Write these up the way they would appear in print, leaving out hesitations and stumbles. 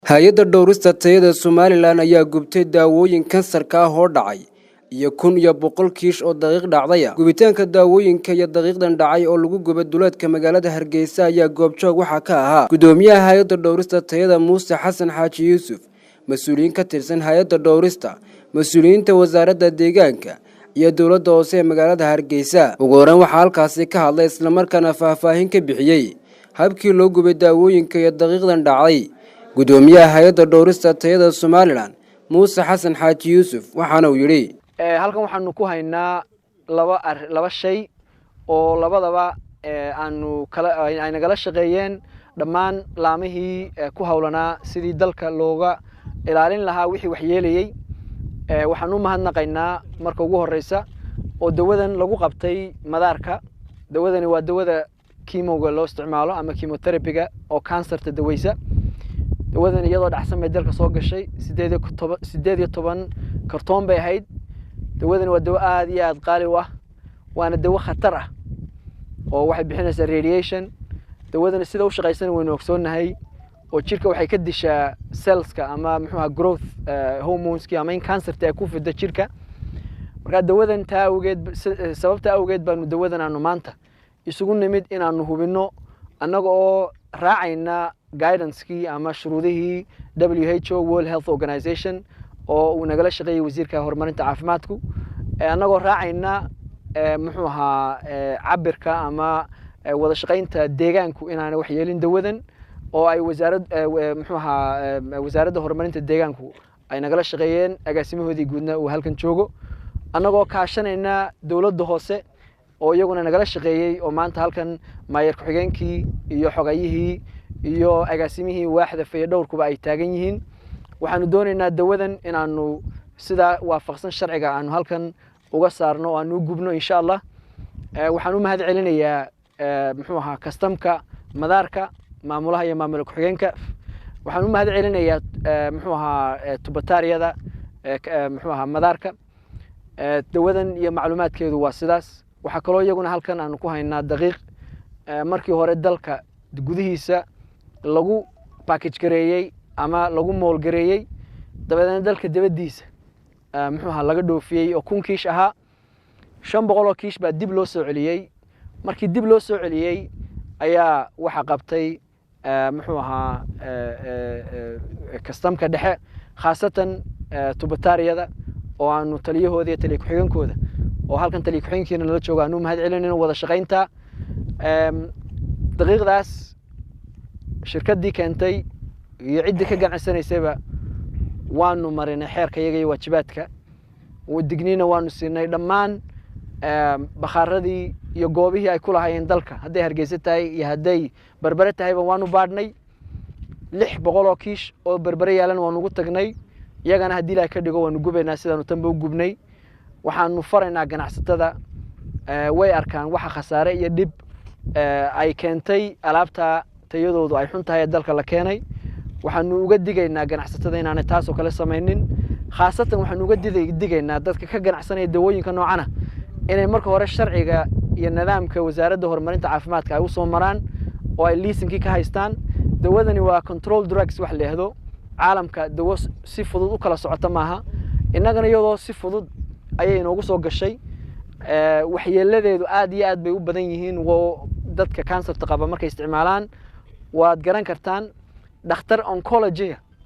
Hay-adda dhowrista tayada Somalilan ayaa gubtay daawooyin kansarka ah oo dhacay iyo 1100 kiish oo daqiiq dhacdaya. Gubitaanka daawooyinka iyo daqiiqdan dhacay oo lagu gubay duleedka magaalada Hargeysa ayaa goobjoog waxaa ka ahaa gudoomiyaha hay-adda dhowrista tayada Muuse Xasan Xaaji Yuusuf, mas-uuliyiin ka tirsan hay-adda dhowrista, mas-uuliyiinta wasaaradda deegaanka iyo dowladda hoose ee magaalada Hargeysa. Ugu horeyn waxaa halkaasi ka hadlay islamarkaana faahfaahin ka bixiyey habkii loo gubay daawooyinka iyo daqiiqdan dhacday gudoomiyaha hay-adda dhowrista tayada Somalilan Muuse Xasan Xaaji Yuusuf, waxaana uu yidhi: Halkan waxaanu ku haynaa laba shay oo labadaba aanu kala ay nagala shaqeeyeen dhammaan laamihii ku howlanaa sidii dalka looga ilaalin lahaa wixii waxyeelayey. Waxaan u mahadnaqaynaa marka ugu horeysa oo dawadan lagu qabtay madaarka. Dawadani waa dawada chemoga loo isticmaalo ama chemotherapyga oo kansarta daweysa. Dawadan iyadoo dhacsan bay dalka soo gashay, 18 kartoon bay ahayd. Dawadani waa dawo aada iyo aada qaali u ah, waana dawo khatar ah oo waxay bixinaysaa radiation. Dawadani sida u shaqaysana waynu ogsoonnahay oo jirka waxay ka dishaa cellska ama muxuu growth hormoneski ama in cancerta ay ku fido jirka. Marka dawadan taa awgeed, sababta awgeed baanu dawadan aanu maanta isugu nimid inaanu hubinno, annaga oo raacayna guidancekii ama shuruudihii WHO, World Health Organization, oo uu nagala shaqeeyey wasiirka horumarinta caafimaadku, annagoo raacayna muxuu ahaa cabirka ama wada shaqaynta deegaanku inaana wax yeelin dawadan, oo ay wasaarad muxuu ahaa wasaaradda horumarinta deegaanku ay nagala shaqeeyeen, agaasimahoodii guudna uu halkan joogo, annagoo kaashanayna dowladda hoose oo iyaguna nagala shaqeeyey, oo maanta halkan maayar ku-xigeenkii iyo xogayihii iyo agaasimihii waaxda fayadhowrkuba ay taagan yihiin. Waxaanu doonaynaa dawadan inaanu sidaa waafaqsan sharciga aanu halkan uga saarno oo aanu u gubno, insha Allah. Waxaan u mahad celinayaa muxuu ahaa kastamka madaarka, maamulaha iyo maamul ku-xigeenka. Waxaan u mahad celinayaa muxuu ahaa tubataariyada muxuu ahaa madaarka. Dawadan iyo macluumaadkeedu waa sidaas. Waxaa kaloo iyaguna halkan aanu ku haynaa daqiiq markii hore dalka gudihiisa lagu package gareeyey ama lagu mold gareeyey, dabeedna dalka dibaddiisa muxuu ahaa laga dhoofiyey oo 1000 kiish ahaa. 500 oo kiish baa dib loo soo celiyey. Markii dib loo soo celiyey ayaa waxa qabtay muxuu ahaa kastamka dhexe, khaasatan tubataariyada, oo aanu taliyahooda iyo taliya ku-xigeenkooda oo halkan taliya ku-xigeenkiina nala joogo aanu mahad celinayno wada shaqaynta. Daqiiqdaas shirkaddii keentay iyo ciddii ka ganacsanaysayba waanu marinay xeerka iyaga iyo waajibaadka, digniina waanu siinay. Dhammaan bakhaaradii iyo goobihii ay ku lahaayeen dalka, hadday Hargeysa tahay iyo hadday Berbere tahayba, waanu baadhnay. 600 oo kiish oo Berbere yaalan waanu ugu tagnay. Iyagana haddii Ilahay ka dhigo waanu gubaynaa sidaanu tanba u gubnay. Waxaanu faraynaa ganacsatada, way arkaan waxa khasaare iyo dhib ay keentay alaabta tayadoodu ay xun tahay ee dalka la keenay. Waxaanu uga digaynaa ganacsatada inaanay taasoo kale samaynin. Khaasatan waxaanu uga digaynaa dadka ka ganacsanaya dawooyinka noocana inay marka hore sharciga iyo nidaamka wasaaradda horumarinta caafimaadka ay usoo maraan oo ay liisinkii ka haystaan. Dawadani waa control drugs wax la yidhaahdo. Caalamka dawo si fudud u kala socota maaha, innagana iyadoo si fudud ayay inoogu soo gashay. Waxyeeladeedu aad iyo aad bay u badan yihiin oo dadka kansarta qaba markay isticmaalaan waad garan kartaan. Dhakhtar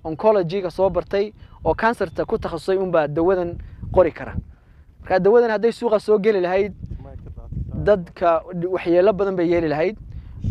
oncologyga soo bartay oo kansarta ku takhasusay unbaa dawadan qori kara. Marka dawadan hadday suuqa soo geli lahayd, dadka waxyeelo badan bay yeeli lahayd.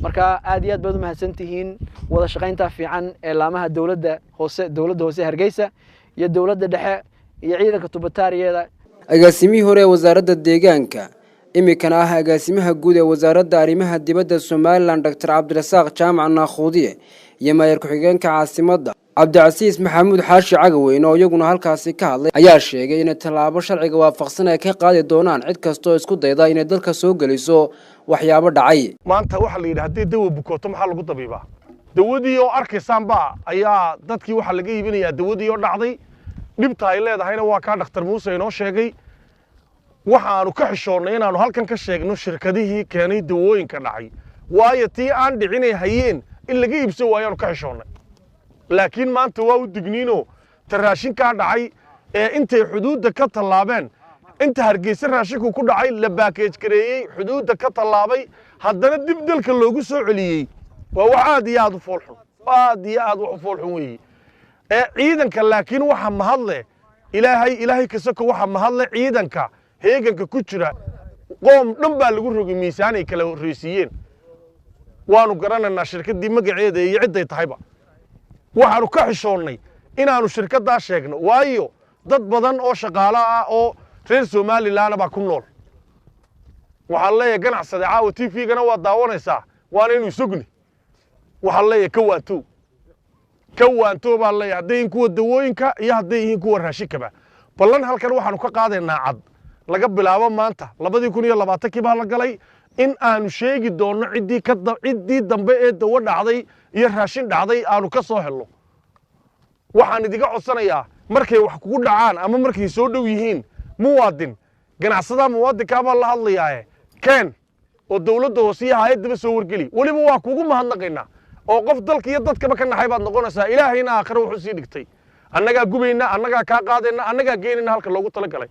Marka aad iyo aad baad u mahadsan tihiin wada shaqaynta fiican ee laamaha dowladda hoose, dowladda hoose Hargeysa iyo dowladda dhexe iyo ciidanka tubataariyada. Agaasimihii hore ee wasaaradda deegaanka, iminkana ah agaasimaha guud ee wasaaradda arrimaha dibadda Somalilan, Doctor Cabdirasaaq Jaamac Naakhuudiye, iyo maayar ku-xigeenka caasimadda Cabdicasiis Maxamuud Xaashi Cagaweyne oo iyaguna halkaasi ka hadlay ayaa sheegay inay tallaabo sharciga waafaqsan ay ka qaadi doonaan cid kastoo isku dayda inay dalka soo geliso waxyaabo dhacay. Maanta waxaa la yidhi haddii dawa bukooto maxaa lagu dabiibaa? Dawadii oo arkaysaanba ayaa dadkii waxaa laga iibinayaa dawadii oo dhacday. Dhibta ay leedahayna waa kaa Dhakhtar Muuse inoo sheegay. Waxaanu ka xishoonnay inaannu halkan ka sheegno shirkadihii keenay dawooyinka dhacay, waayo tii aan dhicinay hayeen in laga iibsan waayaanu ka xishoonnay. Laakiin maanta waa u digniinoo ta raashinkaa dhacay ee intay xuduudda ka tallaabeen, inta Hargeysa raashinku ku dhacay, la baakeej gareeyey, xuduudda ka tallaabay, haddana dib dalka loogu soo celiyey, waa wax aad iyo aad u foolxun, aad iyo aad wax u foolxun weeye. Ee ciidanka laakiin waxa mahadle Ilaahay, Ilaahay kasako waxa mahadle ciidanka heeganka ku jira. Qoom dhan baa lagu rogay miisaanay kala horreysiiyeen. Waanu garanaynaa shirkaddii magaceeda iyo cidday tahayba. Waxaanu ka xishoonnay inaannu shirkaddaa sheegno, waayo dad badan oo shaqaalo ah oo reer Somalilan baa ku nool. Waxaan leeyahay ganacsade, caawa TV-gana waa daawanaysaa, waana inuu sugni. Waxaan leeyahay ka waantow, ka waantoo baan leeyahay, hadday yihiin kuwa dawooyinka iyo hadday yihiin kuwa raashinkaba. Ballan halkan waxaanu ka qaadaynaa cad, laga bilaabo maanta, 2020-kii baa la galay, in aanu sheegi doonno ciddii ka ciddii dambe ee dawo dhacday iyo raashin dhacday aanu ka soo helno. Waxaan idiga codsanayaa, markay wax kugu dhacaan ama markay soo dhow yihiin, muwaadin ganacsadaha muwaadinkaa baan la hadlayaaye, keen oo dawladda hoose iyo hay-addaba soo wargeli. Weliba waa kugu mahadnaqaynaa oo qof dalka iyo dadkaba ka naxay baad noqonaysaa. Ilaahayna aakhire wuxuu sii dhigtay. Annagaa gubayna, annagaa kaa qaadayna, annagaa geynayna halka loogu talagalay.